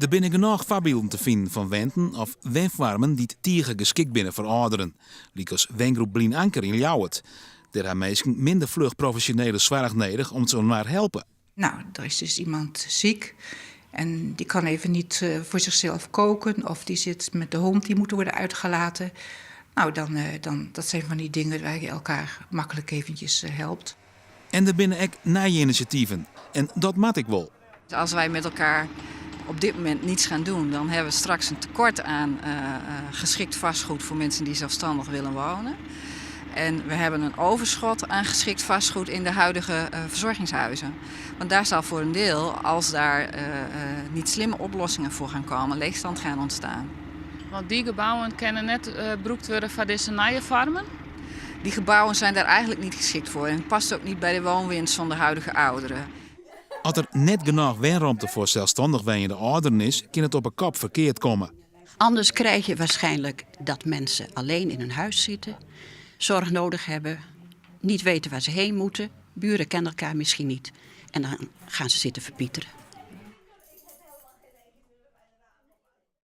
Der binne genôch foarbylden te finen fan wenten of wenfoarmen dy't tige geskikt binne foar âlderen, lykas wengroep Blyn Anker yn Ljouwert. Dêr ha minsken minder fluch profesjonele soarch nedich om't se inoar helpe. Nou, er is dus iemand ziek en die kan even niet voor zichzelf koken of die zit met de hond die moet worden uitgelaten. Nou, dan, dan, dat zijn van die dingen waar je elkaar makkelijk eventjes helpt. En der binne ek nije inisjativen en dat moat ek wol. Als wij met elkaar op dit moment niets gaan doen, dan hebben we straks een tekort aan geschikt vastgoed voor mensen die zelfstandig willen wonen. En we hebben een overschot aan geschikt vastgoed in de huidige verzorgingshuizen. Want daar zal voor een deel, als daar niet slimme oplossingen voor gaan komen, leegstand gaan ontstaan. Want dy gebouwen kinne net brûkt wurde foar dizze nije foarmen? Die gebouwen zijn daar eigenlijk niet geschikt voor en het past ook niet bij de woonwens van de huidige ouderen. As der net genôch wenromte foar selsstannich wenjende âlderen is, kin it op 'e kop ferkeard komme. Anders krijg je waarschijnlijk dat mensen alleen in hun huis zitten, zorg nodig hebben, niet weten waar ze heen moeten. Buren kennen elkaar misschien niet en dan gaan ze zitten verpieteren.